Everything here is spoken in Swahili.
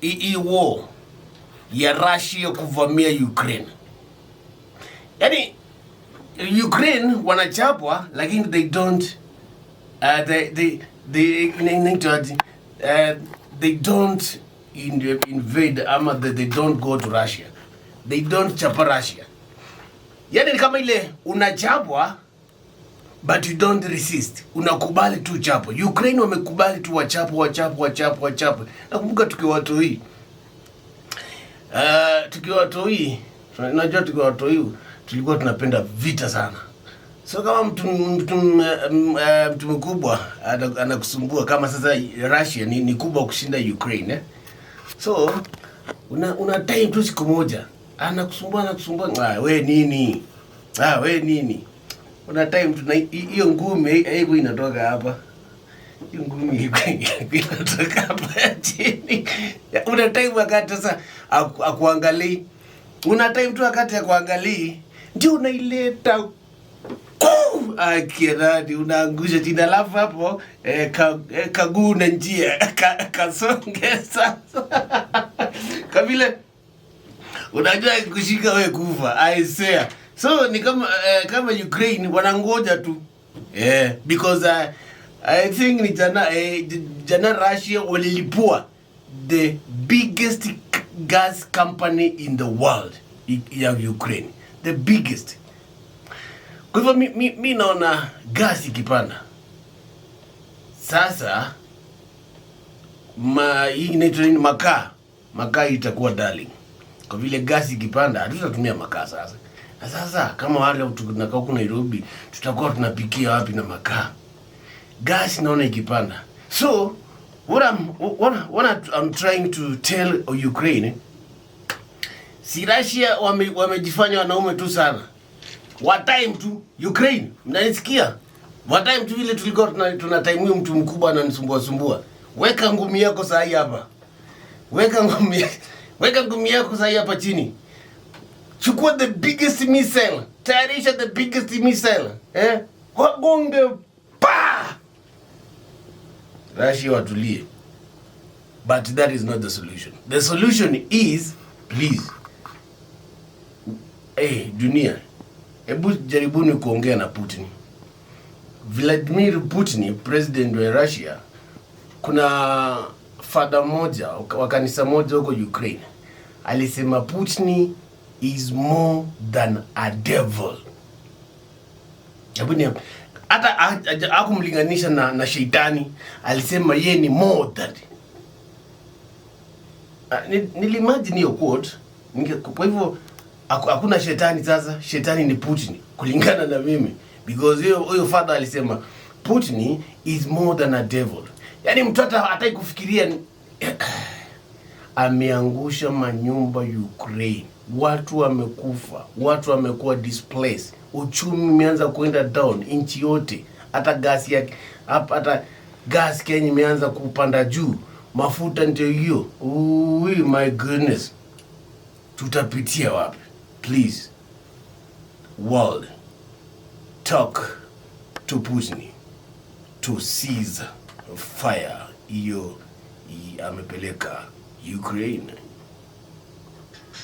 Hii war ya Russia kuvamia Ukraine. Yaani Ukraine wanachapwa, lakini they don't they inaitwaje? They don't invade ama they don't go to Russia. They don't chapa Russia. Yaani ni kama ile unachapwa but you don't resist. Unakubali tu chapo. Ukraine wamekubali tu wachapo, wachapo, wachapo, wachapo. Nakumbuka tukiwa watoi. Tukiwa watoi, unajua tukiwa watoi tulikuwa tunapenda vita sana. So kama mtu mkubwa anakusumbua, kama sasa Russia ni kubwa kushinda Ukraine, eh? So una time tu siku moja anakusumbua, anakusumbua, ah, we nini? Ah, we nini? Una time tu na hiyo ngumi hebu inatoka hapa. Hiyo ngumi inatoka hapa chini. Una time wakati sasa akuangalii. Una time tu wakati akuangalii ndio unaileta akiradi, unaangusha chini, alafu hapo kaguu na njia kasonge sasa kavile unajua kushika we kufa, I swear. So ni kama Ukraine wanangoja tu, because I think ni jana Russia walilipua the biggest gas company in the world ya Ukraine, the biggest. Kwa hivyo mi naona gas ikipanda sasa, hii inaitwa nini, makaa itakuwa darling, kwa vile gas ikipanda hatutatumia makaa sasa. Na sasa kama wale tunakaa huku Nairobi, tutakuwa tunapikia wapi na makaa? Gas naona ikipanda. So what I'm trying to tell Ukraine, si Russia wamejifanya wanaume tu sana, wa time tu Ukraine, mnanisikia? Wa time tu vile tulikuwa tuna time, huyu mtu mkubwa ananisumbua sumbua. Weka ngumi yako saa hii hapa, weka ngumi yako saa hii hapa chini. Chukua the biggest missile, tayarisha the biggest missile, eh, wagonge pa Russia watulie. But that is not the solution. The solution is, please, hey, dunia, hebu jaribuni kuongea na Putin. Vladimir Putin, president wa Russia, kuna father moja wa kanisa moja huko Ukraine alisema Putin is more than a devil. Hebu ni hata hakumlinganisha na sheitani, alisema ye ni more than. Ah, nilimagine hiyo quote. Kwa hivyo hakuna shetani sasa, shetani ni Putin kulingana na mimi, because huyo father alisema Putin is more than a devil. Yaani mtu hata hataki kufikiria ameangusha manyumba Ukraine, watu wamekufa, watu wamekuwa displaced, uchumi umeanza kwenda down nchi yote, hata gasi ya hata gas Kenya imeanza kupanda juu, mafuta ndio hiyo. Ui, my goodness, tutapitia wapi? Please, world, talk to Putin to cease fire hiyo amepeleka Ukraine.